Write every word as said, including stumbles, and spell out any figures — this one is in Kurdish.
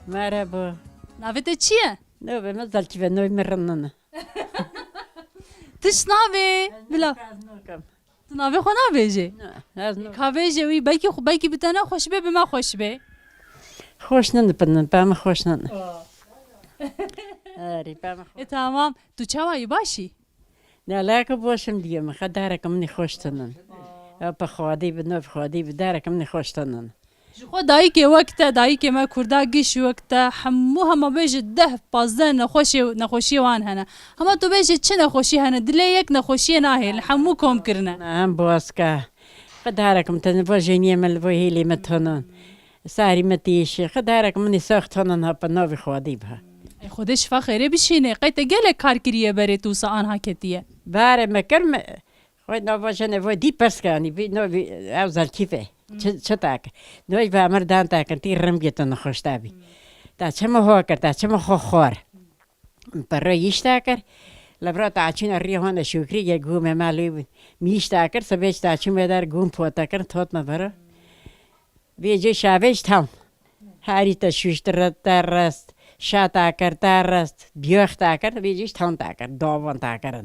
Merhaba. Navê te çi ye? Navê min Zelkî ve, navê min Rinnine. Tişt navê. Bila. Ez nakim. Tu navê xwe nabêjê? Ne, ez nakim. Ka bêje wî, belkî xwe, belkî bi te ne xweş be, bi me xweş be. Xweş nin, bi nin, pe min xweş nin. Erê, pe min xweş. E, tamam. Tu çawa yî, baş î? Ne alaka, boşim diye min, xedarek min xweş tinin. Ya pe xwedî bi, nov xwedî bi, darek min xweş tinin. Ji xwe dayikê wek te, dayikê me Kurda giş wek te, hemû hema bêje deh pazdeh nexweşê, nexweşiyê wan hene. Hema tu bêje çi nexweşî hene, dilê yek nexweşiyê nahêlin, hemû kom kirine. Em boska. Xedarek min tinin, bo jeniyê min, bo hêlê min tinin. Sarî min tîşi, xedarek min sax tinin ha pe navê xwedî biha. Ey Xwedê şifa xêrê bişîne. Qey te gelek kar kiriye berê tu wisa anha ketiye? Barê me kir me, xwe nava jene vo dî pirs kanî, vî no vî ew zelkî ve. Çi, çi tak? Noy ve emir dan takin, tî rimgê tu nexweş tabî. Ta çi min ho kir, ta çi min xwe xwar. Perre yîş takir. Li vira ta çûne rî hone şûkrî ye gûmê me lê bû. Mi yîş takir, sibê ta çûme der gûm pote kir, tot me vira. Vê cê şavê ji tam. Herî te şûştire te rest, şa takir te rest, biyox takir, vê cê ji tam takir, davan takirin.